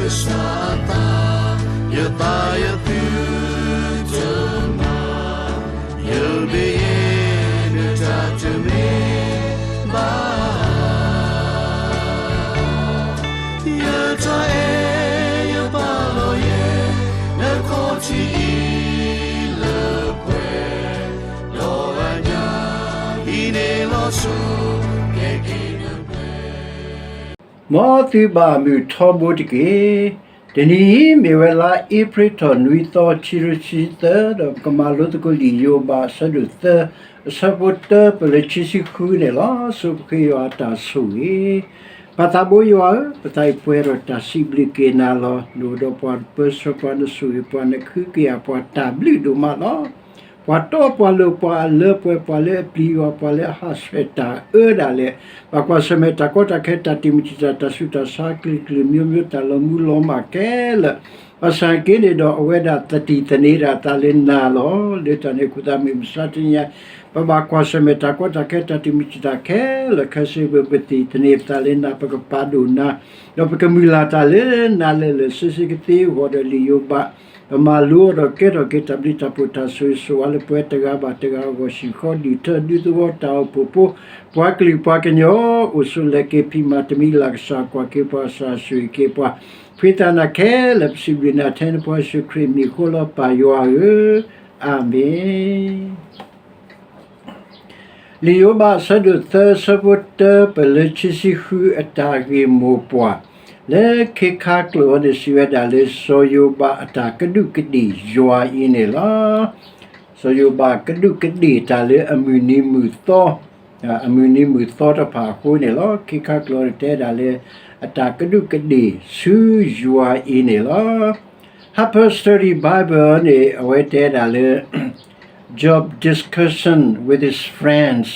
ကစၢ်အသး, ယသးယသုတမၤ, ယမ့ၢ်ယဲ နတၢ်တမ့ၢ်ဘၣ်. ယတၢ်အဲၣ်ယပာ်လီၤယဲ နခီၣ်ထံးအံၤလၢပှဲၤ, ဒီးအညၣ်အံၤန့ၣ်လီၤဆီ ကဲက့ၤနပှဲၤ မ်သုဘၣ်မုာ်ထီဘိတက့ၢ်. တနံၤအံၤမ့ၢ်ဝဲလါအ့ဖြ့ၣ်ထီၣ်နွံသီ ခံကထိခံဆံသၢ ဒီးပကမၤလိသကိးလံာ်ယိၤဘးအဆၢဒိၣ်သၢ အဆၢဖိတၢပၢၢ်လၢခံဆံဃုန့ၣ်လီၤ. ဆိပဃ့ယွၤအတၢ်ဆိၣ်ဂ့ၤ. ပၢ်သးဘိယွၤဧၢ, ပသးအံၤပှဲၤဒီးတၢ်စံးဘျုးက့ၤနၤလီၤ. နအိၣ်ဒီးပှၤ ပၢဆှၢပှၤ နဆိၣ်ဂ့ၤပှၤ နကဟုကယာ်ပှၤတၢ်ဘျုးဒိၣ်မးလီၤ. ပှၤတီပှၤလိၤ ပှၤအလၢပှဲၤ ပှၤလၢအပျံၤယွၤ ပှၤလၢအဟးဆှဲးတၢ်အၢဒၣ်လဲာ်, ဘၣ်ကွၢ်ဆၢၣ်မဲာ်တၢ်ကီတၢ်ခဲ တၢ်တံာ်မုၢ်တံာ်တာ် တၢ်ဆူးတၢ်ဆါ ကလုာ်ကလုာ်မိမိ တၢ်လီၤမူလီၤမၢ်ခဲလၢာ်, ဘၣ်ဆၣ်က့န့ၣ်ဒီး အဝဲဒၣ်သတံၢ်သန့ၤဒၣ်သးလၢနၤလီၤ. လၢတၢ်န့ၣ်အဃိသတး မုၢ်မဆါတနံၤညါ ပဘၣ်ကွၢ်ဆၢၣ်မဲာ်တၢ်ကီတၢ်ခဲ တၢ်တံာ်မုၢ်တံာ်တာ်ခဲလၢာ်ခဲဆ့ ပသံၣ်သန့ၤပသးလၢနၤ ပကပာ်ဒိၣ်နၤ, ဒီးပကမုၢ်လၢ်တၢ်လၢနၤလၢာ်လၢာ်ဆ့ဆ့ကသ့အဂီၢ်ဒီးလံာ်ယိၤဘး ပမၤလိအီၤဒီးကဲထီၣ်က့ၤတၢ်ဘျုးတၢ်ဖှိၣ်တၢ်ဆိၣ်ဂ့ၤဆိၣ်ဝါလၢပှဲၤတဂၤဘၣ်တဂၤအဂီၢ် ဟံၣ်ဃီဒုၣ်ထၢဒူသဝီတၢ်အိၣ်ဖှိၣ်ဖိ ပှၤကလုာ်ပှၤကညီ အိၣ်ဆူၣ်လဲၤက့ၤဖံးမၤတမံၤလၢ်ကစၢ်ကွၢ်က့ၤပှၤ ကစၢ်ဆိၣ်ဂ့ၤက့ၤပှၤ ဖှံသးနၤခဲလၢာ် ပစံးဘျုးနၤထဲနဖိယ့ၣ်ၡူးခရံာ်မံၤအဃိလီၤ ပၢ်ယွၤဧၢ, အၤမ့ၣ်. လံာ်ယိၤဘးအဆၢဒိၣ်သၢ အဆၢဖိတၢပၢၢ်လၢခံဆံဃု အတၢ်ဂ့ၢ်မိၢ်ပှၢ် လၢခ့ခါကျိာ်အံၤန့ၣ် စံးဝဲဒၣ်လၢ စီၤယိၤဘးအတၢ်ကဒူးကဒ့ၣ်ယွၤအံၤန့ၣ်လီၤ. စီၤယိၤဘးကဒူးကဒ့ၣ်တၢ်လၢအမုၢ်နံၤမုၢ်သီ အမုၢ်နံၤမုၢ်သီတဖၣ်အဃိန့ၣ်လီၤ. ခ့ခါကျိာ်တဲဒၣ်လၢ အတၢ်ကဒူးကဒ့ၣ်ဆူယွၤအံၤန့ၣ်လီၤ. Harper's Study Bible န့ၣ် အဝဲတဲဒၣ်လၢ Job discussion with his friends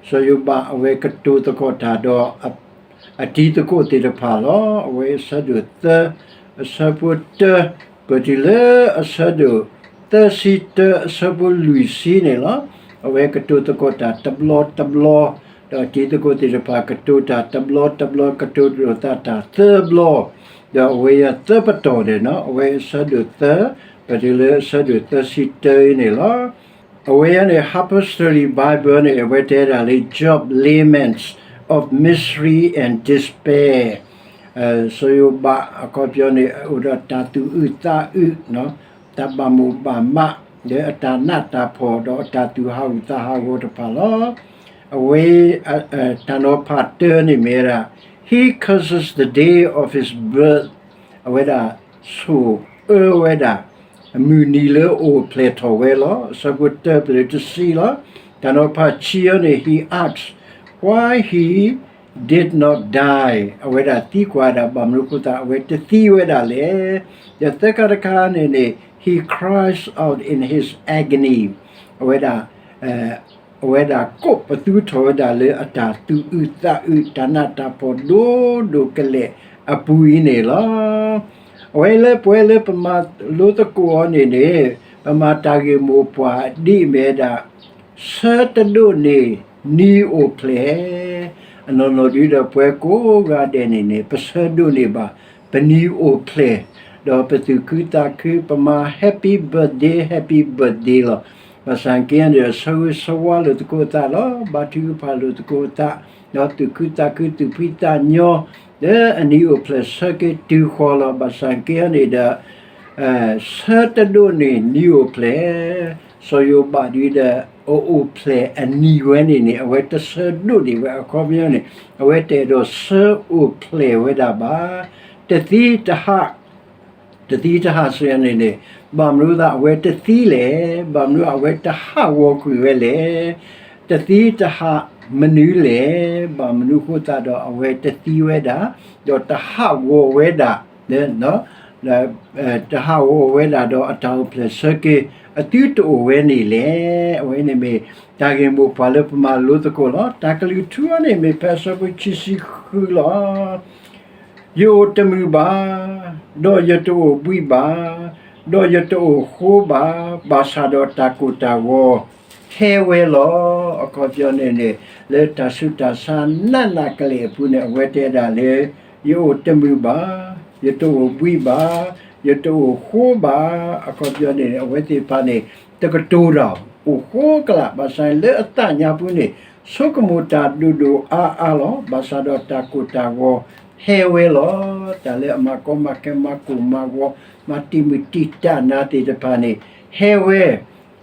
စီၤယိၤဘးအဝဲကတိၤသကိးတၢ်ဒီး အတံၤသကိးသ့ၣ်တဖၣ်လီၤ. အဝဲအဆၢဒိၣ်သၢ အဆၢဖိတၢ ပတုၤလၢအဆၢဒိၣ် သၢဆံတၢ အဆၢဖိလွံၢ်ဆံန့ၣ်လီၤ. အဝဲကတိၤသကိးတၢ်တဘျီတဘျီ, ဒီးအတံၤသကိးသ့ၣ်တဖၣ်ကတိၤတၢ်တဘျီတဘျီ ကတိၤဒိၣ်သးတၢ်သၢဘျီ, ဒီးအဝဲယသၢပတီၢ်န့ၣ်နီၤ အဝဲအဆၢဒိၣ်သၢ ပတုၤလၢအဆၢဒိၣ်သၢဆံတၢအံၤန့ၣ်လီၤ. အဝဲအံၤန့ၣ် Harper's Study Bible န့ၣ် အဝဲတဲဒၣ်လၢ Job laments of misery and despair စီၤယိၤဘးအခီပညီန့ၣ် အိၣ်ဒီးတၢ်သူၣ်အုးသးအုး, တၢ်ဘၣ်မိၣ်ဘၣ်မး, ဒီးအတၢ်နးတၢ်ဖှီၣ် ဒီးအတၢ်သူၣ်ဟးဂူာ်သးဟးဂီၤတဖၣ်လီၤ. အဝဲ တၢ်နီၤဖးတၢန့ၣ်မ့ၢ်ဝဲဒၣ် He curses the day of his birth အဝဲဒၣ်ဆိၣ်အၢဝဲဒၣ် မုၢ်နံၤလၢအအိၣ်ဖျဲၣ်ထီၣ်ဝဲလီၤ. အဆၢဖိတၢပတုၤလၢတဆံလီၤ. တၢ်နီၤဖးခံအံၤန့ၣ် he asks why he did not die အဝဲဒၣ်သံကွၢ်ဒၣ် ဘၣ်မနုၤအဃိသတး အဝဲတသံဝဲဒၣ်လဲၣ်. ဒီးသၢခါတခါန့ၣ်န့ၣ် he cries out in his agony အဝဲဒၣ် အဝဲဒၣ်ကိးပသူထီၣ်ဝဲဒၣ်လၢအတၢ်သူၣ်အုးသးအုး တၢ်နးတၢ်ဖှီၣ်ဒိၣ်ဒိၣ်ကလဲာ်အပူၤအံၤန့ၣ်လီၤ. အဝဲလၢပဝဲလၢပမၤလိသကိးအီၤန့ၣ်န့ၣ် ပမၤတၢ်ဂ့ၢ်မိၢ်ပှၢ်ဒ်အမ့ၢ်ဝဲဒၣ် ဆၢတဒိးန့ၢ်နံၤအိၣ်ဖျဲၣ်, အနီၢ်နီၢ်ဒ်ဒီးပဝဲကိးဂၤဒဲးန့ၣ်န့ၣ် ပဆၢဒိးန့ၢ်ဘၣ် ပနံၤအိၣ်ဖျဲၣ်, ဒီးပသူၣ်ခုသးခု ပမၤ happy birthday happy birthday လီၤ. ဘၣ်ဆၣ်က့န့ၣ်ဒီး ဆၢဂ့ၤဆၢဝါလိာ်သကိးသးလီၤ. ဘါထုကဖၣ်လိာ်သကိးသး, ဒီးသူၣ်ခုသးခု သူၣ်ဖှံသးညီ လၢအနံၤအိၣ်ဖျဲၣ်ဆၢက့ၤတုၤဃီၤလီၤ. ဘၣ်ဆၣ်က့န့ၣ်ဒီး ဆၢတဒိးန့ၢ်နံၤအိၣ်ဖျဲၣ်, စီၤယိၤဘးဒ်ဒီး အအိၣ်ဖျဲၣ်အနံၤဝဲန့ၣ်န့ၣ် အဝဲတဆၢဒိးန့ၢ်ဝဲအခီပညီန့ၣ် အဝဲတအဲၣ်ဒိးဆၢအိၣ်ဖျဲၣ်ဝဲဒၣ်ဘၣ်. တသံတဟး တသံတဟးစ့ၢ်န့ၣ်န့ၣ် ဘၣ်မနုၤအဃိသတးအဝဲတသံလဲၣ်, ဘၣ်မနုၤအဝဲတဟးဂီၤကွံာ်ဝဲလဲၣ်, တသံတဟးမနုၤလဲၣ်, ဘၣ်မနုၤအဃိသတးဒီးအဝဲတသံဝဲဒၣ်, ဒီးတဟးဂီၤဝဲဒၣ် တဟးဂီၤဝဲဒၣ်ဒီးအတၢ်အိၣ်ဖျဲၣ်ဆၢက့ၤ အသုတအိၣ်ဝဲန့ၣ်လဲၣ်. အဝဲန့ၣ်မ့ၢ်တၢ်ဂ့ၢ်မိၢ်ပှၢ်လၢပမၤလိသကိးလီၤ. တၢ်ကလုၢ်ထူန့ၣ်မ့ၢ်ဖဲအဆၢဖိခံဆံဃုလီၤ. ယအိၣ်တမုာ်ဘၣ်, ဒီးယတအိၣ်ဘှံးဘၣ်, ဒီးယတအိၣ်ဃိဘၣ်, ဘၣ်ဆၣ်ဒီးတၢ်ကိၢ်တၢ်ဂီၤဟဲဝဲလီၤ. အခီပညီန့ၣ်န့ၣ် လၢတၢ်ဆူးတၢ်ဆါနးနးကလဲာ်အပူၤန့ၣ် အဝဲတဲဒၣ်လၢ ယအိၣ်တမုာ်ဘၣ် ယတအိၣ်ဘှံးဘၣ်, ယတအိၣ်ဃိဘၣ်. အခီပညီန့ၣ် အဝဲသ့ၣ်တဖၣ်န့ၣ် တကတိၤတၢ်အိၣ်ဃိကလာ် ဘၣ်ဆၣ်လၢအသးညါပူၤန့ၣ် ဆိကမိၣ်တၢ်ဒိၣ်ဒိၣ်အါအါလီၤ. ဘၣ်ဆၣ်ဒီးတၢ်ကိၢ်တၢ်ဂီၤဟဲဝဲလီၤ. တၢ်လၢအမၤကီမၤခဲ မၤကိၢ်မၤဂီၤ မၤတံာ်မုၢ်တံာ်တာ်နၤသ့ၣ်တဖၣ်န့ၣ် ဟဲဝဲ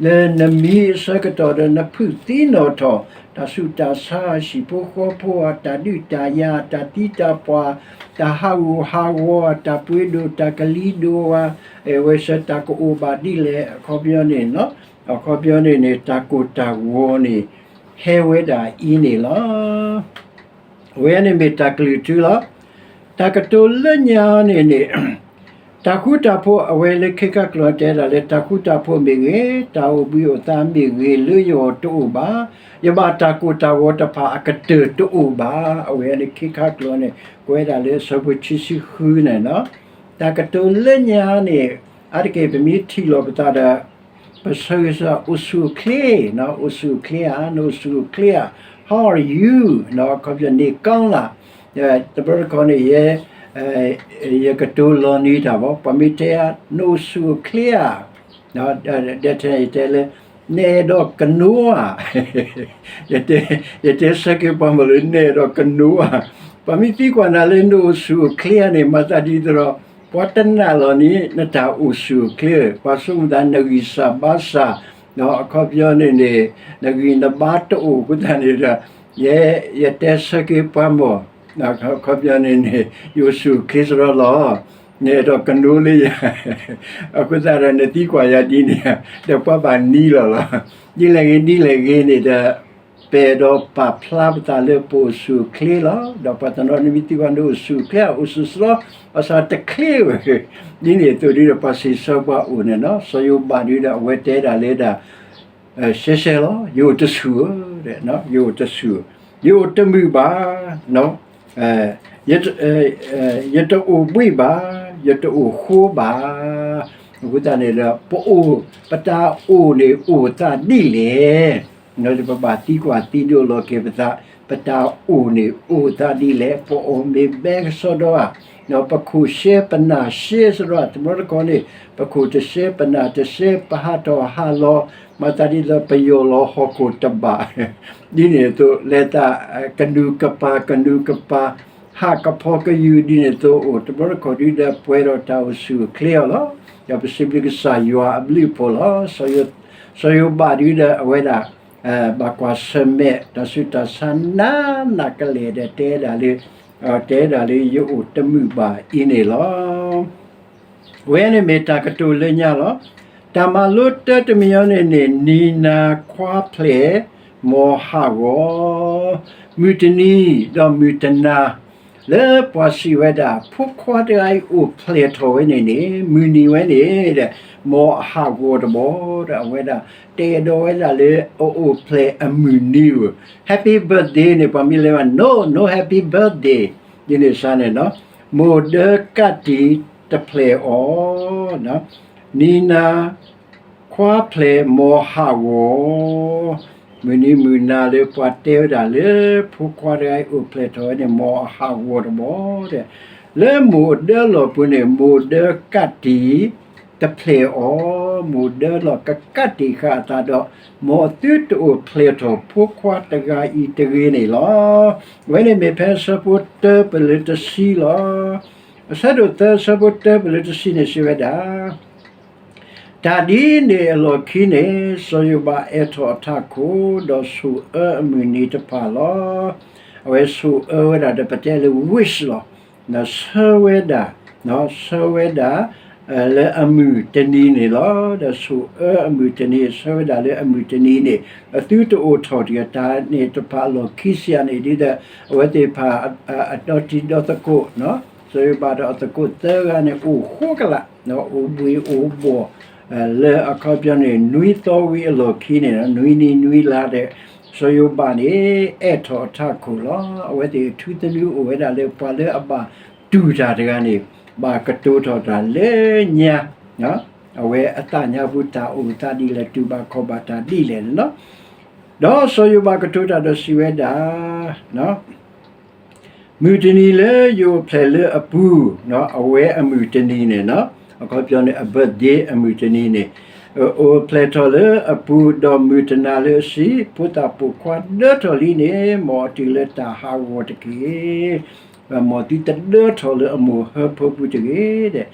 လၢနမံၤအဆၢကတီၢ်ဒီး နဖုၣ်သံနီၣ်ထီၣ် တၢ်ဆူးတၢ်ဆါ ဟံၣ်ဖိဃီဖိဧါ, တၢ်ဒုးတၢ်ယၤ, တၢ်သံတၢ်ပှၢ်, တၢ်ဟးဂူာ်ဟးဂီၤဧါ, တၢ်ပှ့ၤဒိၣ်တၢ်ကလံၤဒိၣ်ဧါ, အဝဲဆၢတၢ်ကအိၣ်ဘၣ်ဒ်လဲၣ်. အခီပညီန့ၣ်, အခီပညီန့ၣ်န့ၣ် တၢ်ကိၢ်တၢ်ဂီၤန့ၣ် ဟဲဝဲဒၣ်အံၤန့ၣ်လီၤ. အဝဲန့ၣ်မ့ၢ်တၢ်ကလုၢ်ထူလီၤ. တၢ်ကတိၤလၢညါန့ၣ်န့ၣ် တၢ်ဃူတၢ်ဖိး အဝဲလၢခ့ခါကျိာ်တဲဒၣ်လၢ တၢ်ဃူတၢ်ဖိးမ့ၢ်ဂ့ၤ, တၢ်အိၣ်ဘှံးအိၣ်သါမ့ၢ်ဂ့ၤ လၢယဂီၢ်တအိၣ်ဘၣ်. ယဘၣ်တၢ်ကိၢ်တၢ်ဂီၤတဖၣ်အကတၢၢ်တအိၣ်ဘၣ်. အဝဲန့ၣ်ခ့ခါကျိာ်န့ၣ် ကွဲးဒၣ်လၢအဆၢဖိခံဆံဃုန့ၣ်လီၤ. တၢ်ကတိၤလၢညါန့ၣ် အါတက့ၢ်ပမ့ၢ်ထံၣ်လိာ်ပသးဒီး ပဆၢဂ့ၤဆၢဝါ အိၣ်ဆူၣ်အိၣ်ချ့, အိၣ်ဆူၣ်အိၣ်ချ့ဧါ, နအိၣ်ဆူၣ်အိၣ်ချ့ဧါ, How are you? အခီပညီန့ၣ် ကောင်းလား. တဘျီတခီန့ၣ် ယ ယကတိၤလီၤနံၤတၢ်ဘၣ်, ပှၤမ့ၢ်တဲဧါ နအိၣ်ဆူၣ်အိၣ်ချ့ဧါ, ဒ်ထဲယတဲလၢ နအဲၣ်ဒိးကနိဧါ. ယတဲဆၢက့ၤပှၤမ့ၢ်လၢ နအဲၣ်ဒိးကနိဧါ. ပှၤမ့ၢ်သံကွၢ်နၤလၢနအိၣ်ဆူၣ်အိၣ်ချ့ဧါန့ၣ် မၤသးဒ်သိးဒီး ပှၤတနာ်လီၤန့ၣ် နတၢ်အိၣ်ဆူၣ်အိၣ်ချ့, ပှၤဆိကမိၣ်သးနဂံၢ်စၢ်ဘါစၢ်, အခီပညီန့ၣ်န့ၣ် နဂံၢ်နဘါတအိၣ်အဃိသတးန့ၣ်ဒီး ယ ယတဲဆၢက့ၤပှၤမ့ၢ် အခီပညီန့ၣ်န့ၣ် ယအိၣ်ဆူၣ်အိၣ်ချ့စရီလီၤ. နအဲၣ်ဒိးကနိလၢယၤ, အဃိသတးဒီးနသံကွၢ်ယၤဒ်န့ၣ်ဧါ, ဒီးပှၤဘၣ်နံၤလီၤလီၤ. ဒ်လဲၣ်ဂ့ၤဒ်လဲၣ်ဂ့ၤန့ၣ်ဒီး ပအဲၣ်ဒိးပာ်ဖျါပသးလၢပအိၣ်ဆူၣ်အိၣ်ချ့လီၤ. ဒီးပှၤတနီၤန့ၣ်မ့ၢ်သံကွၢ်နအိၣ်ဆူၣ်အိၣ်ချ့ အိၣ်ဆူၣ်စရီ, ဘၣ်ဆၣ်တချ့ဝဲ, ဒ်န့ၣ်အသိးဒီးပှၤစံးဆၢပှၤအိၣ်န့ၣ်လီၤ. စီၤယိၤဘးဒုဒီးအဝဲတဲဒၣ်လၢဒၣ် ရှဲရှဲလီၤ, ယအိၣ်တဆူၣ်ဧၢ, ယအိၣ်တဆူၣ်, ယအိၣ်တမုာ်ဘၣ်, ယတအိၣ်ဘှံးဘၣ်, ယတအိၣ်ဃိဘၣ်. အဃိသတးန့ၣ်ဒီး ပအိၣ်, ပတၢ်အိၣ်န့ၣ်အိၣ်သးဒ်လဲၣ်. ပဘၣ်သံကွၢ်သံဒိးလီၤက့ၤပသး, ပတၢ်အိၣ်န့ၣ်အိၣ်သးဒ်လဲၣ်, ပအီၣ်မ့ၤဘဲကစီဒီဧါ, ပခိၣ်ရှဲပနၢ်ရှဲစရီ, တဘျီတခီန့ၣ် ပခိၣ်တရှဲပနၢ်တရှဲ ပဟးထီၣ်ဟးလီၤ, မၤသးဒ်သိးပယီၢ်လီၤဟီၣ်ခိၣ်တဘၣ် ဒ်န့ၣ်အသိး လဲၤသးကနူၤကပၤကနူၤကပၤ, ဟးကဖီကယူၤဒ်န့ၣ်အသိးအိၣ်, တဘျီတခီၣ်ဒုဒီးပှဲၤဒီးတၢ်အိၣ်ဆူၣ်အိၣ်ချ့အီၤလီၤ. ဒီးပစံးဘျုးကစၢ်ယွၤအဘျုးအဖှိၣ်လီၤ. စီၤယိၤဘးဒုဒီးအဝဲဒၣ် ဘၣ်ကွၢ်ဆၢၣ်မဲာ်တၢ်ဆူးတၢ်ဆါနးနးကလဲာ်ဒီး တဲဒၣ်လၢ, တဲဒၣ်လၢ ယအိၣ်တမုာ်ဘၣ်အံၤန့ၣ်လီၤ. အဝဲန့ၣ်မ့ၢ်တၢ်ကတိၤလၢညါလီၤ. တၢ်မၤလိတၢတမံၤအံၤန့ၣ်န့ၣ် နံၤနၤခွါဖျဲၣ် မ်ဟးဂီၤ, မုၢ်တနံၤဒီးမုၢ်တနၤ လၢပှၤစံးဝဲဒၣ် ဖိခွါတဂၤအံၤအိၣ်ဖျဲၣ်ထီၣ်ဝဲန့ၣ်န့ၣ် မုၢ်နံၤဝဲန့ၣ်ဒီး မ်အဟးဂီၤတဘျီဒီး အဝဲဒၣ် တဲဒီးဝဲဒၣ်လၢအအိၣ်ဖျဲၣ်အမုၢ်နံၤဧိၤ, Happy birthday န့ၣ် ပှၤမ့ၢ်လဲၤဝဲ no no happy birthday ဒ်န့ၣ်စ့ၢ်န့ၣ်လီၤ. မိၢ်ဒၢကးတံာ်တဖျဲၣ်အီၤ, နံၤနၤ ခွါဖျဲၣ်မ်ဟးဂီၤ, မုၢ်နံၤမုၢ်နၤလၢပှၤတဲဝဲဒၣ်လၢ ဖိခွါတဂၤအံၤအိၣ်ဖျဲၣ်ထီၣ်ဝဲန့ၣ် မ်အဟးဂီၤတဘျီဒီး, လၢမိၢ်ဒၢလီၢ်ပူၤန့ၣ် မိၢ်ဒၢကးတံာ်တဖျဲၣ်အီၤ, မိၢ်ဒၢလီၢ်ကကးတံာ်ဃာ်အသးဒီး မ်အသုတအိၣ်ဖျဲၣ်ထီၣ်ဖိခွါတဂၤအံၤတဂ့ၤန့ၣ်လီၤ. အဝဲန့ၣ်မ့ၢ်ဖဲအဆၢဖိတၢပလၢတဆံလီၤ. အဆၢဒိၣ်သၢအဆၢဖိတၢပလၢတဆံန့ၣ်စံးဝဲဒၣ် တၢ်ဒ်န့ၣ်အလီၢ်ခံန့ၣ် စီၤယိၤဘးအဲးထီၣ်အထးခိၣ် ဒီးဆိၣ်အၢအမုၢ်နံၤတဖၣ်လီၤ. အဝဲဆိၣ်အၢဝဲဒၣ်ဒီးပတဲလၢ wish လီၤ. ဆၢဝဲဒၣ်, ဆၢဝဲဒၣ် လၢအမုၢ်တနံၤန့ၣ်လီၤ. ဒီးဆိၣ်အၢအမုၢ်တနံၤ ဆၢဝဲဒၣ်လၢအမုၢ်တနံၤန့ၣ် အသုတအိၣ်ထီၣ်တဂ့ၤ. တၢ်န့ၣ်တဖၣ်အလီၢ်ခံစံးယၤန့ၣ် ဒ်သိး အဝဲသ့ၣ်တဖၣ် အဒီတံၤဒီသကိး စီၤယိၤဘးဒီးအသကိးသၢဂၤန့ၣ် အိၣ်ဃိကလာ် အိၣ်ဘှံးအိၣ်ဘှီၣ် လၢအခီပညီန့ၣ် နွံသီဝံၤအလီၢ်ခံန့ၣ် နွံနံၤနွံလါဒီး စီၤယိၤဘးန့ၣ် အဲးထီၣ်အထးခိၣ်လီၤ. အဝဲသ့ၣ်အထူသနူအိၣ်ဝဲဒၣ်လၢ ပှၤလၢအဘၣ်တူၢ်တၢ်တဂၤန့ၣ် ဘၣ်ကတိၤထီၣ်တၢ်လၢညါ အဝဲအသးညါပူၤတၢ်အိၣ်သးဒ်လဲၣ် တူၢ်ဘၣ်ခီၣ်ဘၣ်တၢ်ဒ်လဲၣ်န့ၣ်လီၤ. ဒီးစီၤယိၤဘးကတိၤတၢ်ဒီးစံးဝဲဒၣ် မုၢ်တနံၤလၢယအိၣ်ဖျဲၣ်လၢအပူၤ, အဝဲအမုၢ်တနံၤန့ၣ်, အခီပညီန့ၣ် အ birthday အမုၢ်တနံၤန့ၣ်, အိၣ်ဖျဲၣ်ထီၣ်လၢအပူၤ, ဒီးမုၢ်တနၤလၢအဆံး, ဖိသၣ်ပိာ်ခွါဒၢထီၣ်လံန့ၣ်, မ်အတုၤလၢတၢ်ဟးဂီၤတက့ၢ်. မ်သုတဒၢထီၣ်လၢအမိၢ်ဟၢဖၢပူၤတဂ့ၤ,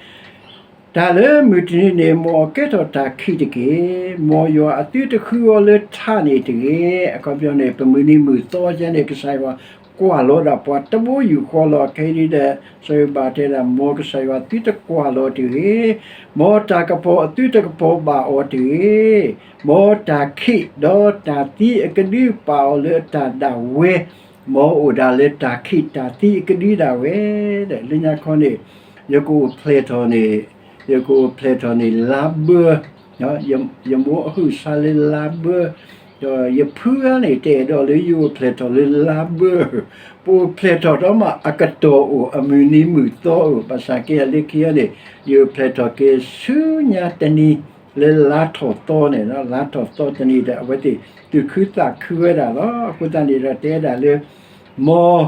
တၢ်လၢမုၢ်တနံၤန့ၣ်, မ်အကဲထီၣ်တၢ်ခံးတက့ၢ်. မ်ယွၤအသုတဃုအီၤလၢထးန့ၣ်တဂ့ၤ. အခီပညီန့ၣ် ပမုၢ်နံၤမုၢ်သီယဲန့ၣ် ကစၢ်ယွၤကွၢ်လီၤဒၣ်ပှၤတဘိယူၢ်ဃီလီၤ. ခဲအံၤဒ်ဒီး စီၤယိၤဘးတဲဒၣ်, မ်ကစၢ်ယွၤသုတကွၢ်လီၤတဂ့ၤ. မ်တၢ်ကပီၤအသုတကပီၤဘၣ်အီၤတဂ့ၤ. မ်တၢ်ခံးဒီးတၢ်သံအကဒုပာ်အီၤလၢအတၢ်ဒၣ်ဝဲ, မ်အအိၣ်ဒၣ်လၢတၢ်ခံးတၢ်သံအကဒုဒၣ်ဝဲ. လၢညါခီန့ၣ် ယကအိၣ်ဖျဲၣ်ထီၣ်န့ၣ်, ယကအိၣ်ဖျဲၣ်ထီၣ်န့ၣ် လါဘၢ, ယမိၢ်အဟုၣ်ဆါလၢလါဘၢ, ဒီးယဖုဂၤန့ၣ် တအဲၣ်ဒိးလၢယအိၣ်ဖျဲၣ်ထီၣ်လၢလါဘၢ, ပအိၣ်ဖျဲၣ်ထီၣ်ဒီးမး အကတီၢ်အိၣ် အမုၢ်နံၤမုၢ်သီအိၣ်, ဘၣ်ဆၣ်က့လၢခံန့ၣ် ယအိၣ်ဖျဲၣ်ထီၣ်က့ၤဆူညါတနံၤ လၢလါထီၣ်သီန့ၣ်, လါထီၣ်သီတနံၤဒီး အဝဲသ့ၣ်သူၣ်ခုသးခုဝဲဒၣ်လီၤ. အဃိသတးန့ၣ်ဒီး တဲဒၣ်လၢ မ်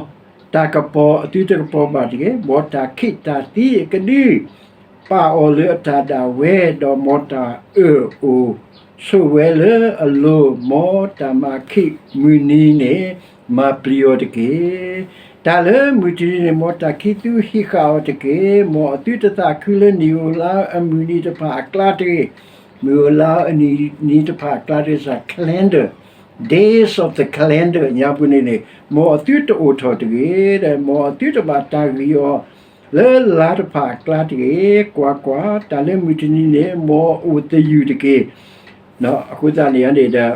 တၢ်ကပီၤအသုတကပီၤဘၣ်တဂ့ၤ. မ်တၢ်ခံးတၢ်သံအကဒု ပာ်အီၤလၢအတၢ်ဒၣ်ဝဲ, ဒီးမ်တၢ်အၢၣ်အိၣ်ဆိးဝဲလၢအလိၤ, မ်တၢ်မၤခံးမုၢ်နံၤန့ၣ် မၤပျံၤအီၤတက့ၢ်. တၢ်လၢမုၢ်တနံၤန့ၣ် မ်တၢ်ခံးသုဟံးဃာ်အီၤတက့ၢ်. မ်အသုတသးခုလၢနံၣ်ဧိၤလါဧိၤအမုၢ်နံၤတဖၣ်အကျါတဂ့ၤ. မုၢ်ဧိၤလါဧိၤအနံၤတဖၣ်အကျါတဂ့ၤ, စး calendar, days of the calendar ညါပူၤန့ၣ်န့ၣ်, မ်အသုတအိၣ်ထီၣ်တဂ့ၤ, ဒီးမ်အသုတဘၣ်တၢ်ဂံၢ်အီၤ လၢလါတဖၣ်အကျါတဂ့ၤ. ကွၢ်ကွၢ်, တၢ်လၢမုၢ်တနံၤန့ၣ် မ်အအိၣ်သယုၢ်တက့ၢ်. အဃိသတးန့ၣ်န့ၣ်ဒီး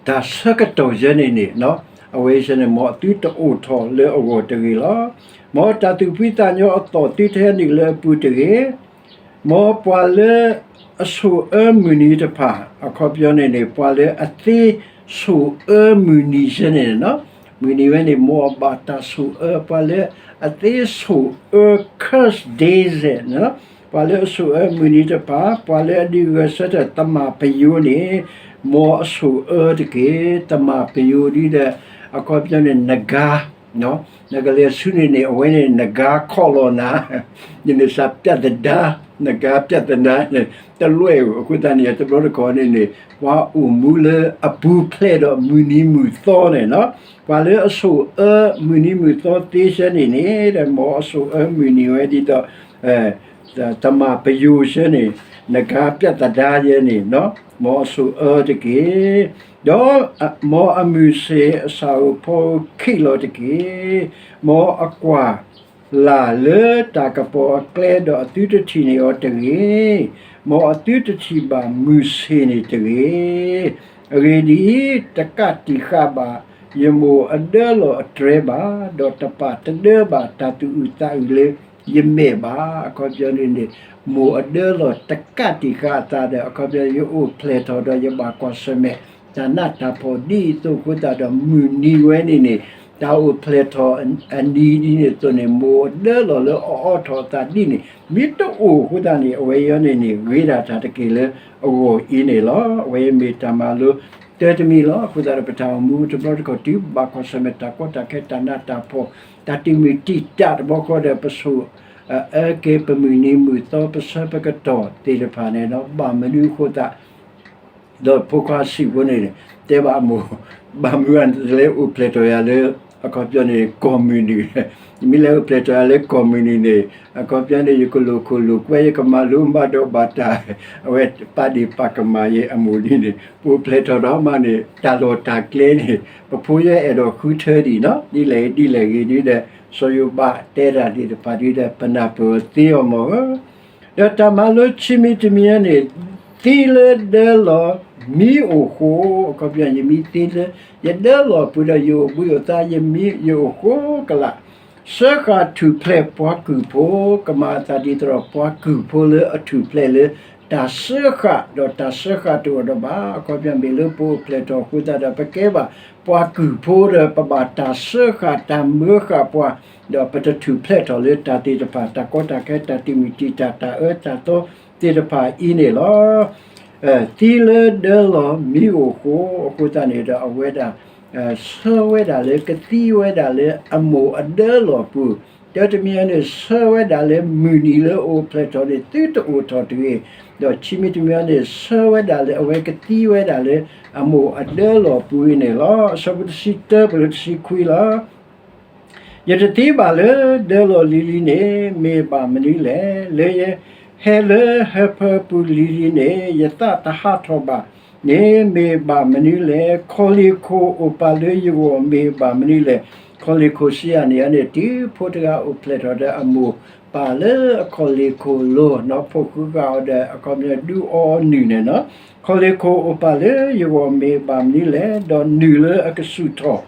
တၢ်ဆၢကတီၢ်ယဲန့ၣ်န့ၣ်, အဝဲယဲန့ၣ် မ်အသုတအိၣ်ထီၣ်လၢအဂီၢ်တဂ့ၤလီၤ. မ်တၢ်သူၣ်ဖှံသးညီအသီၣ်သုတဟဲနုာ်လၢအပူၤတဂ့ၤ. မ်ပှၤလၢအဆိၣ်အၢမုၢ်နံၤတဖၣ်, အခီပညီန့ၣ်န့ၣ် ပှၤလၢအသ့ဆိၣ်အၢမုၢ်နံၤယဲန့ၣ်, မုၢ်နံၤဝဲန့ၣ် မ်အဘၣ်တၢ်ဆိၣ်အၢ, ပှၤလၢအသ့ဆိၣ်အၢ curse days န့ၣ်, ပှၤလၢအဆိၣ်အၢမုၢ်နံၤတဖၣ်, ပှၤလၢအဒုးဂဲၤဆၢထၢၣ်သမၢ်ပယိၤန့ၣ်, မ်အဆိၣ်အၢတက့ၢ်. သမၢ်ပယိၤဒ်ဒီး အခီပညီန့ၣ် နဂါ နကလဲၤဆူန့ၣ်န့ၣ် အဝဲန့ၣ်နဂါခီၣ်လီၤနၤ, ယန့ၣ်စးပြဿနာ, နဂါပြဿနာန့ၣ် တလွဲၢ်ဧိၤ. အဃိသတးန့ၣ် တဘျီတခီၣ်န့ၣ်န့ၣ် ပှၤအိၣ်မူလၢအပူၤဖျဲးဒီးမုၢ်နံၤမုၢ်သီန့ၣ်လီၤ. ပှၤလၢအဆိၣ်အၢမုၢ်နံၤမုၢ်သီသ့ယဲန့ၣ်န့ၣ်, ဒီးမ်အဆိၣ်အၢမုၢ်နံၤဝဲဒ်သိး သမၢ်ပယိၤယဲန့ၣ်, နဂါပြဿနာယဲန့ၣ်, မ်အဆိၣ်အၢတက့ၢ်. ဒီးမ်အမုၢ်ဆ့ၣ်အဆၣ်ဧိၤဖီဧိၤခံးလီၤတက့ၢ်. မ်အကွၢ်လၢ်လၢတၢ်ကပီၤအကျဲ ဒီးအသုတထံၣ်န့ၢ်အီၤတဂ့ၤ. မ်အသုတထံၣ်ဘၣ်မုၢ်ဆ့ၣ်န့ၣ်တဂ့ၤ. အဂ့ၢ်ဒ်အံၤ, တကးတံာ်ဃာ်ဘၣ်ယမိၢ်အဒၢလီၢ်အတြဲၤဘၣ်, ဒီးတပာ်တဒၢဘၣ်တၢ်သူၣ်အုးသးအုးလၢယမဲာ်ဘၣ်. အခီပညီန့ၣ်န့ၣ် မိၢ်အဒၢလီၢ်တကးတံာ်ဃာ်အသးဒီး အခီပညီ ယအိၣ်ဖျဲၣ်ထီၣ်ဒီးယဘၣ်ကွၢ်ဆၢၣ်မဲာ် တၢ်နးတၢ်ဖှီၣ်ဒ်အံၤအသိးအဃိသတးဒီး မုၢ်နံၤဝဲန့ၣ်န့ၣ် တၢ်အိၣ်ဖျဲၣ်ထီၣ်အနံၤဒ်န့ၣ်အသိးန့ၣ် မိၢ်အဒၢလီၢ်လၢအအီထီၣ်အသးဒ်န့ၣ် မ့ၢ်တအိၣ်အဃိသတးန့ၣ် အဝဲအံၤန့ၣ်န့ၣ် ဂ့ၤဒၣ်တၢ်တက့ၢ်လၢအဂီၢ်အံၤန့ၣ်လီၤ. အဝဲအံၤမ့ၢ်တၢ်မၤလိ တၢတမံၤလီၤ. အဃိသတးဒီး ပတၢ်အိၣ်မူတဘျီတခီၣ် တုၤဘၣ်ကွၢ်ဆၢၣ်မဲာ်တၢ်ကီတၢ်ခဲ တၢ်နးတၢ်ဖှီၣ် တၢ်တံာ်မုၢ်တံာ်တာ်တဘျီဃီဒီး ပဆိၣ်အၢက့ၤပမုၢ်နံၤမုၢ်သီ ပဆၢပကတီၢ်သ့ၣ်တဖၣ်န့ၣ်ဒီး ဘၣ်မနုၤအဃိသတး ဒီးဖိခွါဆံးဖိန့ၣ် တဲဘၣ်အမိၢ် ဘၣ်မနုၤအလဲၤအိၣ်ဖျဲၣ်ထီၣ်ယၤလၢ အခီပညီန့ၣ် ကီၢ်မုၢ်နုာ်, ယမ့ၢ်လဲၤအိၣ်ဖျဲၣ်ထီၣ်ယၤလၢကီၢ်မုၢ်နုာ်န့ၣ် အခီပညီန့ၣ် ယကလိာ်ခိၣ်လိာ်ကွဲ ယကမၤလိမၤဒိးဘၣ်တၢ် အဝဲပာ်ဒ့ၣ်ပာ်ကမၣ်ယဲအမိၢ်ဒ်န့ၣ် ပအိၣ်ဖျဲၣ်ထီၣ်ဒီးမးန့ၣ် တၢ်လီၢ်တၢ်ကျဲန့ၣ် ပဖိယဲအဲၣ်ဒိးဃုထၢဒံးနီၤ ဒ်လဲၣ်ဒ်လဲၣ်ဂ့ၤဒ်ဒီး စီၤယိၤဘးတဲတၢ်သ့ၣ်တဖၣ်ဒ်ဒီး ပနၢ်ပၢၢ်အီၤသ့အီၤမ့ၢ်ဧၢ ဒီးတၢ်မၤလိခံမံၤတမံၤန့ၣ် သံလၢဒၢလီၢ်မံအိၣ်ဃိ, အခီပညီ ယမံသံလၢ ယဒၢလီၢ်ပူၤဒီး ယအိၣ်ဘှံးအိၣ်သါ ယမံ ယအိၣ်ဃိကလာ်, စၢဃာ်ထူၣ်ဖျဲးပှၤကုၢ်ဖိ, ကမၤအသးဒ်သိးဒီးပှၤကုၢ်ဖိလၢအထူၣ်ဖျဲးလၢ တၢ်စၢဃာ် ဒီးတၢ်စၢဃာ်တအိၣ်ဒီးဘၣ်, အခီပညီမ့ၢ်လၢပအိၣ်ဖျဲၣ်ထီၣ်အဃိသတးဒီး ပကဲဘၣ်ပှၤကုၢ်ဖိဒီး ပဘၣ်တၢ်စၢဃာ်တၢ်မၢဃာ်ပှၤ ဒီးပတထူၣ်ဖျဲးထီၣ်လၢတၢ်သ့ၣ်တဖၣ် တၢ်ကီတၢ်ခဲ တၢ်တံာ်မုၢ်တံာ်တာ် တၢ်အၢတၢ်သီသ့ၣ်တဖၣ်အံၤန့ၣ်လီၤ. သံလၢဒၢလီၢ်မံအိၣ်ဃိ, အဃိသတးန့ၣ်ဒီး အဝဲဒၣ် ဆၢဝဲဒၣ်လၢကသံဝဲဒၣ်လၢအမိၢ်အဒၢလီၢ်ပူၤ, တၢတမံၤအံၤန့ၣ် ဆၢဝဲဒၣ်လၢမုၢ်နံၤလၢအအိၣ်ဖျဲၣ်ထီၣ်န့ၣ် သုတအိၣ်ထီၣ်တဂ့ၤ, ဒီးခံမံၤတမံၤအံၤန့ၣ် ဆၢဝဲဒၣ်လၢအဝဲကသံဝဲဒၣ်လၢအမိၢ်အဒၢလီၢ်ပူၤအံၤန့ၣ်လီၤ. အဆၢဖိတဆံတၢ ပလၢတဆံခွံလီၤ. ယတသံဘၣ်လၢဒၢလီၢ်လံၤလံၤန့ၣ် မ့ၢ်ဘၣ်မနုၤလဲၣ်. လၢယဟဲလၢဟၢဖၢပူၤလံၤလံၤန့ၣ် ယသးတဟးထီၣ်ဘၣ်န့ၣ် မ့ၢ်ဘၣ်မနုၤလဲၣ်. ခီၣ်လ့ၣ်ခိၣ်အိၣ်ပာ်လၢယဂီၢ်မ့ၢ်ဘၣ်မနုၤလဲၣ်. ခီၣ်လ့ၣ်ခိၣ်စံးယၤန့ၣ်န့ၣ် တုၤဖိတဂၤအိၣ်ဖျဲၣ်ထီၣ်ဒီးအမိၢ်ပာ်လၢအခီၣ်လ့ၣ်ခိၣ်လိၤနီၤ ဖိၣ်ဃုဃာ်အီၤဒီးအခီပညီဒုးအီနုၢ်န့ၣ်နီၤ. ခီၣ်လ့ၣ်ခိၣ်အိၣ်ပာ်လၢယဂီၢ်မ့ၢ်ဘၣ်မနုၤလဲၣ်. ဒီးနုၢ်လၢအကဆူၣ်ထီၣ်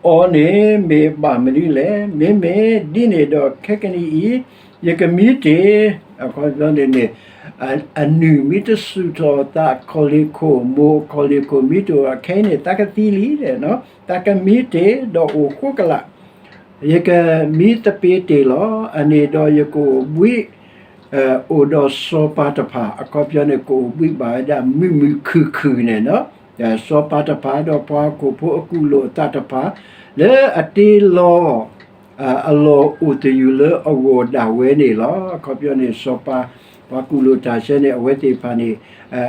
အီၤန့ၣ်မ့ၢ်ဘၣ်မနုၤလဲၣ်. မ့မ့ၢ်ဒ်န့ၣ်ဒီးခဲကနံၣ်အံၤ ယကမံတ့ၢ်, အခီပညီန့ၣ်န့ၣ် အနုၢ်မ့ၢ်တဆူၣ်ထီၣ်သးခီၣ်လ့ၣ်ခိၣ် မိၢ်ခီၣ်လ့ၣ်ခိၣ်မ့ၢ်တအိၣ် ခဲအံၤန့ၣ် သးကသံလံ, သးကမံတ့ၢ်ဒီးအိၣ်ဃိကလာ် ယကမံသပ့ၤတ့ၢ်လီၤ. အန့ၣ်ဒီးယကအိၣ်ဘှံး အိၣ်ဒီးစီၤပၤတဖၣ် အခီပညီန့ၣ် ကအိၣ်ဘှံးဘၣ်ဝဲဒၣ်မုာ်မုာ်ခုၣ်ခုၣ်န့ၣ်နီၤ. စီၤပၤတဖၣ် ဒီးပှၤဟီၣ်ခိၣ်ဖိအကူၣ်လိာ်အသးတဖၣ် လၢအတ့လီၤ အလီၢ်အိၣ်သယုၢ်လၢအဂီၢ်ဒၣ်ဝဲန့ၣ်လီၤ. အခီပညီန့ၣ် စီၤပၤ ပှၤကူၣ်လိာ်တၢ်ဆၢန့ၣ် အဝဲသ့ၣ်တဖၣ်န့ၣ်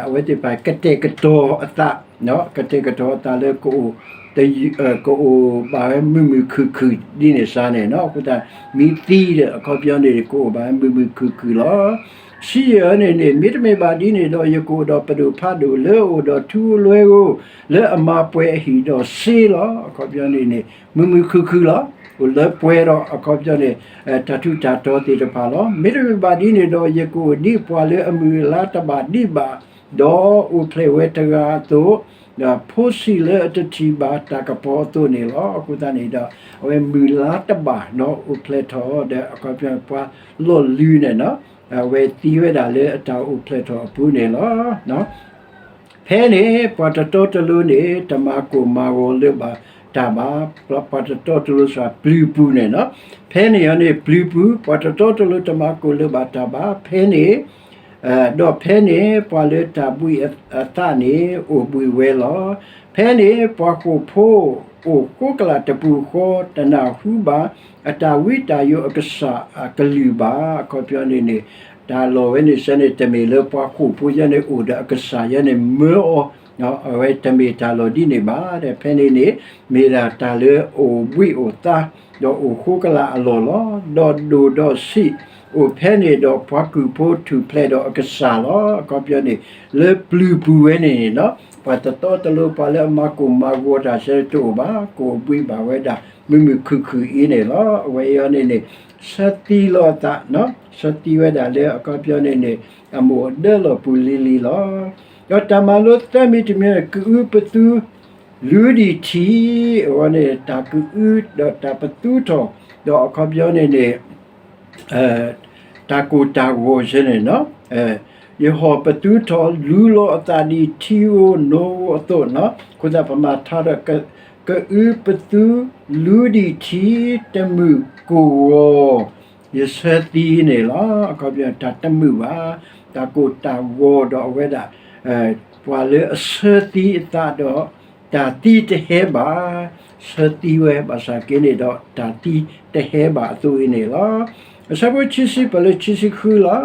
အဝဲသ့ၣ်တဖၣ်ကတဲာ်ကတီၤအသး ကတဲာ်ကတီၤအသးလၢကအိၣ် ကအိၣ်ဘၣ်ဝဲမုာ်မုာ်ခုၣ်ခုၣ်ဒ်န့ၣ်စ့ၢ်န့ၣ်နီၤ. အဃိသတး မ့ၢ်သံဒီး အခီပညီန့ၣ် ကအိၣ်ဘၣ်ဝဲမုာ်မုာ်ခုၣ်ခုၣ်လီၤ. ဆံယဲၢ်န့ၣ်န့ၣ် မ့တမ့ၢ်ဘၣ်ဒ်န့ၣ်ဒီး ယကအိၣ်ဒီးပဒိၣ်ဖးဒိၣ်လၢအိၣ်ဒီးထူလွဲဧိၤ လၢအမၤပှဲၤအဟံၣ်ဒီးစ့လီၤ. အခီပညီန့ၣ်န့ၣ် မုာ်မုာ်ခုၣ်ခုၣ်လီၤ. အိၣ်လၢပှဲၤဒီး အခီပညီန့ၣ် တၢ်ထူးတၢ်တီၤသ့ၣ်တဖၣ်လီၤ. မ့တမ့ၢ်ဘၣ်ဒ်န့ၣ်ဒီး ယကအိၣ်ဒ်ပှၤလၢအမုၢ်အလါတဘၣ်ဒံးဘၣ် ဒီးအိၣ်ဖျဲၣ်ဝဲတဂၤအသိး, ဒီးဖိဆံးလၢအတထံၣ်ဘၣ်တၢ်ကပီၤအသိးန့ၣ်လီၤ. အဃိသတးန့ၣ်ဒီး အဝဲမုၢ်လါတဘၣ်ဒီးအိၣ်ဖျဲၣ်ထီၣ်ဒီး အခီပညီပှၤလီၢ်လုၤန့ၣ်နီၤ, အဝဲသံဝဲဒၣ်လၢအတၢ်အိၣ်ဖျဲၣ်ထီၣ်အပူၤန့ၣ်လီၤ. ဖဲန့ၣ် ပှၤတတီတလိၤန့ၣ် တမၤကိၢ်မၤဂီၤလၢၤဘၣ်တၢ်ဘၣ်. ပှၤတတီတလိၤစ့ၢ်ပျုၤပူၤန့ၣ်နီၤ. ဖဲန့ၣ်အီၤန့ၣ် ပျုၤပူၤ ပှၤတတီတလိၤတမၤကိၢ်လၢၤဘၣ်တၢ်ဘၣ်. ဖဲန့ၣ် ဒီးဖဲန့ၣ် ပှၤလၢတၢ်ဘှံးအသးန့ၣ် အိၣ်ဘှံးဝဲလီၤ. ဖဲန့ၣ် ပှၤဃိာ်ဖိ အိၣ်ဃိကလာ်တပူၤဃီ တနၢ်ဟူဘၣ် အတၢ်ဝံတၢ်ယိးအကစၢ်အကလုၢ်ဘၣ်. အခီပညီန့ၣ်န့ၣ် တၢ်လီၢ်ဝဲန့ၣ်စ့ၢ်န့ၣ် တမ့ၢ်လၢပှၤဃိာ်ဖိယဲန့ၣ် အိၣ်ဒီးအကစၢ်ယဲန့ၣ် မၢအီၤ, အဝဲတမ့ၢ်တၢ်လီၢ်ဒ်န့ၣ်ဘၣ်. ဒီးဖဲန့ၣ်န့ၣ် မ့ၢ်ဒၣ်တၢ်လၢအိၣ်ဘှံးအိၣ်သါ ဒီးအိၣ်ဃိကလာ်အလီၢ်လီၤ. ဒီးဒိၣ်ဒီးဆံး အိၣ်ဖဲန့ၣ်ဒီးပှၤကုၢ်ဖိထူၣ်ဖျဲးဒီးအကစၢ်လီၤ. အခီပညီန့ၣ် လၢပျုၤပူၤဝဲန့ၣ်န့ၣ်နီၤ, ပှၤတတီတလိၤ ပှၤလၢအမၤကိၢ်မၤဂီၤတၢ်စ့ၢ်တအိၣ်ဘၣ်, ကအိၣ်ဘှံးဘၣ်ဝဲဒၣ် မုာ်မုာ်ခုၣ်ခုၣ်အံၤန့ၣ်လီၤ. အဝဲအံၤန့ၣ်န့ၣ် ဆၢသံလီၤအသး, ဆၢသံဝဲဒၣ်လၢအခီပညီန့ၣ်န့ၣ် အမိၢ်အဒၢလီၢ်ပူၤလံၤလံၤလီၤ. ဒီးတၢ်မၤလိသၢမံၤတမံၤ ကအုပသူ လူဒံၣ်ထံ, အဝဲန့ၣ် တၢ်ကအု ဒီးတၢ်ပသူထီၣ်, ဒီးအခီပညီန့ၣ်န့ၣ် တၢ်ကိၢ်တၢ်ဂီၤယဲန့ၣ်နီၤ, ယဟီၣ်ပသူထီၣ် လူလီၤအသးဒ်ထံဧိၤနိဧိၤအသိးနီၤ. အဃိသတး ပမၤထါဒီး ကအုပသူ လူဒံၣ်ထံ တမုာ်ကိၢ်ဂီၤ ယဆၢသံန့ၣ်လီၤ. အခီပညီ တၢ်တမုာ်ဘၣ်, တၢ်ကိၢ်တၢ်ဂီၤဒီးအဝဲဒၣ် ပှၤလၢအဆၢသံအသးဒီး တၢ်သံတဟဲဘၣ်, ဆၢသံဝဲဘၣ်ဆၣ်က့န့ၣ်ဒီး တၢ်သံတဟဲဘၣ်အသိးအံၤန့ၣ်လီၤ. အဆၢဖိခံဆံ ပလၢခံဆံဃုလီၤ.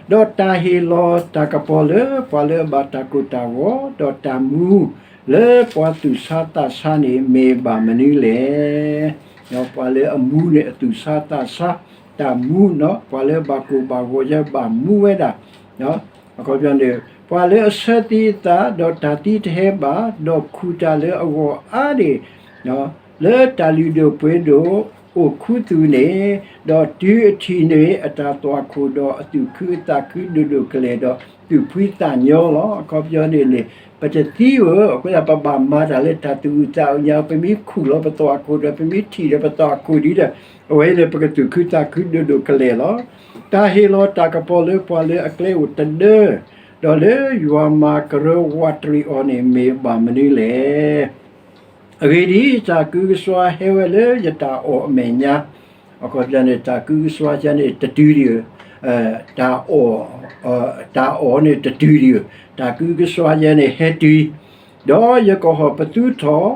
ဒီးတၢ်ဟ့ၣ်လီၤတၢ်ကပီၤလၢပှၤလၢအဘၣ်တၢ်ကိၢ်တၢ်ဂီၤ, ဒီးတၢ်မူလၢပှၤသူၣ်ဆါသးဆါန့ၣ် မ့ၢ်ဘၣ်မနုၤလဲၣ်. ပှၤလၢအမူန့ၣ် အသူၣ်ဆါသးဆါ, တၢ်မူနီၤ, ပှၤလၢအဘၣ်ကိၢ်ဘၣ်ဂီၤယဲဘၣ်မူဝဲဒၣ် အခီပညီန့ၣ် ပှၤလၢအဆၢသံအသး ဒီးတၢ်သံတဟဲဘၣ်, ဒီးခူၣ်တၢ်လၢအဂီၢ်အါန့ၣ် လၢတၢ်လုၢ်ဒိၣ်ပှ့ၤဒိၣ်အိၣ်ခူသူၣ်န့ၣ်, ဒီးတုၤအထံၣ်န့ၣ် အတၢ်သွၣ်ခိၣ်ဒီးအသူၣ်ခုအသးခုဒိၣ်ဒိၣ်ကလဲာ်ဒီး သူၣ်ဖှံသးညီလီၤ. အခီပညီန့ၣ်န့ၣ် ပတသံဧိၤ, အဃိသတး ပဘၣ်မၤတၢ်လၢတၢ်သူၣ်အုးသးအုးညါ, ပမ့ၢ်ခူၣ်လီၤပသွၣ်ခိၣ်ဒီး ပမ့ၢ်ထံၣ်ဒီးပသွၣ်ခိၣ်ဒ်ဒီး အဝဲန့ၣ် ပကသူၣ်ခုသးခုဒိၣ်ဒိၣ်ကလဲာ်လီၤ. တၢ်ဟ့ၣ်လီၤတၢ်ကပီၤလၢပှၤလၢအကျဲအိၣ်တဒၢ, ဒီးလၢယွၤမၤကရၢဝးတရံးအီၤန့ၣ် မ့ၢ်ဘၣ်မနုၤလဲၣ်. အဂ့ၢ်ဒ်အံၤ, တၢ်ကုကစွါဟဲဝဲလၢယတၢ်အီၣ်အမဲာ်ညါ, အခီပညီန့ၣ် တၢ်ကုကစွါယဲန့ၣ်တတုၤဒံးဧိၤ, တၢ်အီၣ်, တၢ်အီၣ်န့ၣ်တတုၤဒံးဧိၤ, တၢ်ကုကစွါယဲန့ၣ်ဟဲတုၤ, ဒီးယကဟီၣ်ပသူထီၣ်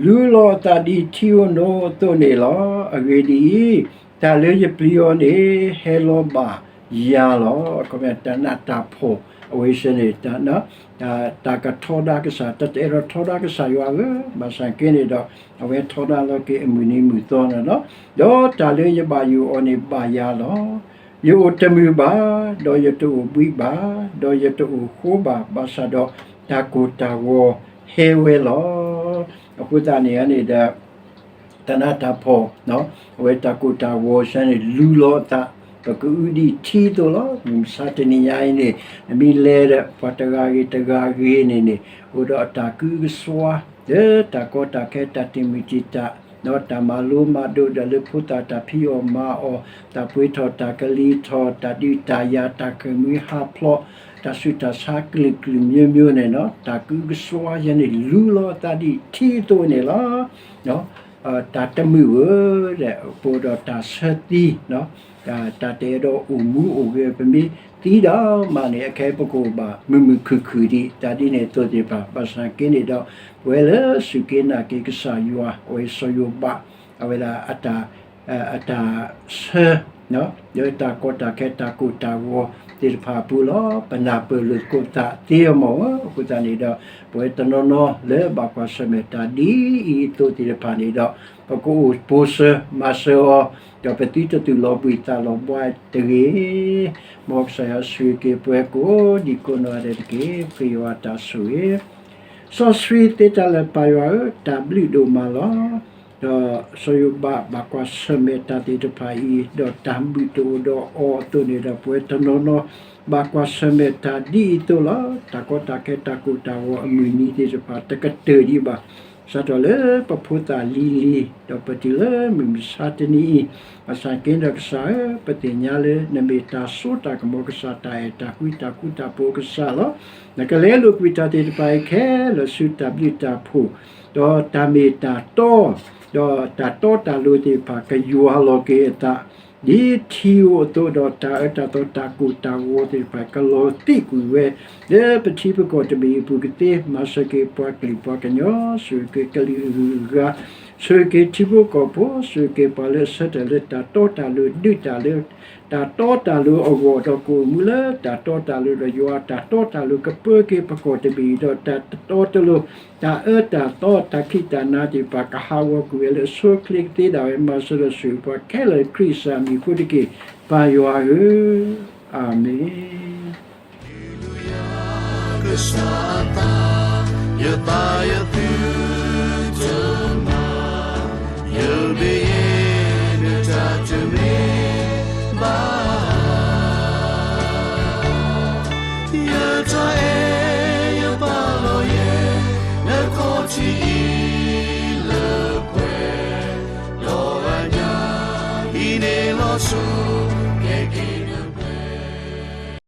လူလီၤအသးဒ်ထံဧိၤနိအသိးန့ၣ်လီၤ. အဂ့ၢ်ဒ်အံၤ, တၢ်လၢယပျံၤအီၤန့ၣ် ဟဲလီၤဘၣ်ယၤလီၤ. တၢ်နးတၢ်ဖှီၣ်အဝဲစ့ၢ်န့ၣ် တၢ်ကထီဒါကစၢ်, တၢ်တအဲၣ်ဒိးထီဒါကစၢ်ယွၤဧၢ, ဘၣ်ဆၣ်က့န့ၣ်ဒီး အဝဲထီဒါလီၤက့ၤအမုၢ်နံၤမုၢ်သီန့ၣ်လီၤ. ဒီးတၢ်လၢယဘၣ်ယိၣ်အီၤန့ၣ်ဘၣ်ယၤလီၤ. ယအိၣ်တမုာ်ဘၣ်, ဒီးယတအိၣ်ဘှံးဘၣ်, ဒီးယတအိၣ်ဃိဘၣ်, ဘၣ်ဆၣ်ဒီးတၢ်ကိၢ်တၢ်ဂီၤဟဲဝဲလီၤ. အဃိသတးန့ၣ်န့ၣ်ဒီး တၢ်နးတၢ်ဖှီၣ်, အဝဲတၢ်ကိၢ်တၢ်ဂီၤစ့ၢ်န့ၣ် လူလီၤအသး, ပကအုဒံးထံအသိးလီၤ. မုၢ်မဆါတနံၤညါအံၤန့ၣ် နမ့ၢ်လဲၤဒီး ပှၤတဂၤဂ့ၤတဂၤဂ့ၤန့ၣ်န့ၣ် အိၣ်ဒီးအတၢ်ကုကစွါ, လၢတၢ်ကီတၢ်ခဲ တၢ်တံာ်မုၢ်တံာ်တာ်, ဒီးတၢ်မၤလိမၤဒိး ဒီးလၢဖိသၣ်တၢ်ဖံးအီၣ်မၤအီၣ်, တၢ်ပှ့ၤထီၣ်တၢ်ကလံၤထီၣ်, တၢ်ဒုးတၢ်ယၤ, တၢ်ဃ့ၢ်မှံဟးဖျိး, တၢ်ဆူးတၢ်ဆါကလုာ်ကလုာ်မျိုးမျိုးန့ၣ်လီၤ. တၢ်ကုကစွါယဲန့ၣ် လူလီၤအသးဒ်ထံအသိးန့ၣ်လီၤ. တၢ်တမုာ်ဧၢ, ပအိၣ်ဒီးတၢ်ဆၢသံ, တၢ်တအဲၣ်ဒိးအိၣ်မူအိၣ်ဂဲၤ, ပမ့ၢ်သံဒိၣ်မးန့ၣ် အခဲအံၤပကအိၣ်ဘၣ်မုာ်မုာ်ခုၣ်ခုၣ်ဒံး တၢ်ဒ်န့ၣ်အသိးသ့ၣ်တဖၣ်. ဘၣ်ဆၣ်က့န့ၣ်ဒီး ပဝဲလၢစူၢ်က့ၤနာ်က့ၤကစၢ်ယွၤ အဝဲစီၤယိၤဘး အဝဲဒၣ် အတၢ်ဆၢ လၢတၢ်ကီတၢ်ခဲ တၢ်ကိၢ်တၢ်ဂီၤသ့ၣ်တဖၣ်အပူၤလီၤ. ပနၢ်ပၢၢ်လိာ်သကိးသးသ့အီၤမ့ၢ်ဧါ. အဃိသတးန့ၣ်ဒီး ပဝဲတနီၤနီၤလၢဘၣ်ကွၢ်ဆၢၣ်မဲာ်တၢ်ဒ်အံၤအသိးသ့ၣ်တဖၣ်န့ၣ်ဒီး ပကအိၣ်ပိာ်စၢၤမၤစၢၤအီၤ, ဒီးပသုတသူၣ်လီၤဘှံးသးလီၤဘှါတဂ့ၤ. မ်ကစၢ်ယွၤဆိၣ်ဂ့ၤက့ၤပှၤကိးဒံကိးနီၢ်ဂၤဒဲးတက့ၢ်. ပဃ့ယွၤတၢ်ဆိၣ်ဂ့ၤ စီဆှံသ့တၢ်လၢပၢ်ယွၤဧၢ, တၢ်ဘျုးဒိၣ်မးလီၤ. ဒီးစီၤယိၤဘးဘၣ်ကွၢ်ဆၢၣ်မဲာ်တၢ်သ့ၣ်တဖၣ်အံၤ ဒီးတၢ်မုာ်တအိၣ်ဒီးအီၤအသိးန့ၣ်ဒီး ပဝဲတနီၤနီၤ ဘၣ်ကွၢ်ဆၢၣ်မဲာ်တၢ်ဒ်အံၤအသိးလီၤ. တၢ်ကီတၢ်ခဲ တၢ်ကိၢ်တၢ်ဂီၤအမုၢ်နံၤသ့ၣ်တဖၣ် တကတၢၢ်ဒံးဘၣ်. စးထီၣ်လၢပဖိသၣ်လံၤလံၤ ဒီးပတုၤလၢမုၢ်မဆါတနံၤအံၤ, ဘၣ်ဆၣ်က့ဒီးကစၢ်ဧၢ, ပသ့ၣ်ညါလၢနမ့ၢ်တၢ်စိတၢ်ကမီၤကစၢ်, တၢ်အဲၣ်တၢ်ကွံ တၢ်ဃူတၢ်ဖိးကစၢ်လီၤ. နကလဲလိာ်ကွံာ်တၢ်သ့ၣ်တဖၣ်အံၤခဲလၢာ်ဆူတၢ်ဘျုးတၢ်ဖှိၣ်, ဒီးတၢ်မ့ၢ်တၢ်တီ, ဒီးတၢ်တီတၢ်လိၤသ့ၣ်တဖၣ် ကယွၤလီၤက့ၤအသး ဒ်ထံဧိၤအသိး, ဒီးတၢ်အၢတၢ်သီ တၢ်ကိၢ်တၢ်ဂီၤသ့ၣ်တဖၣ် ကလီၤသံးကွံာ်ဝဲ လၢပထံပကီၢ်တဘ့ၣ်အပူၤကသ့, မၤစၢၤက့ၤပှၤကလုာ်ပှၤကညီ, ဆိၣ်ဂ့ၤက့ၤကလုာ်အဂုၤအဂၤ, ဆိၣ်ဂ့ၤက့ၤထံဖိကီၢ်ဖိ, ဆိၣ်ဂ့ၤက့ၤပှၤလၢအဆၢထၢၣ်လၢတၢ်တီတၢ်လိၤ, ဒုးတၢ်လၢ တၢ်တီတၢ်လိၤအဂီၢ်, ဒီးကအိၣ်မူလၢတၢ်တီတၢ်လိၤ, ဒီးယွၤအတၢ်တီတၢ်လိၤ ကပၢၤက့ၤပကီၢ်တဘ့ၣ်အံၤ, ဒီးတၢ်တတီတလိၤ, တၢ်အၢတၢ်သီ တၢ်ခံးတၢ်နၤသ့ၣ်တဖၣ် ကဟးဂီၤကွံာ်ဝဲလၢအဆိအချ့ကသ့ဒၣ်ဝဲ, မၤစၢၤဒီးဆိၣ်ဂ့ၤပှၤခဲလၢာ်လၢခရံာ်ကစၢ်အမံၤအဃိတက့ၢ်, ပၢ်ယွၤဧၢ, အၤမ့ၣ်. ကစၢ်အသး, ယသးယသုတမၤ, ယမ့ၢ်ယဲနတၢ်တမ့ၢ်ဘၣ်, ယတၢ်အဲၣ်ယပာ်လီၤယဲ, နခီၣ်ထံးအံၤလၢပှဲၤ, ဒီးအညၣ် ဟံးန့ၢ်လီၤဆိ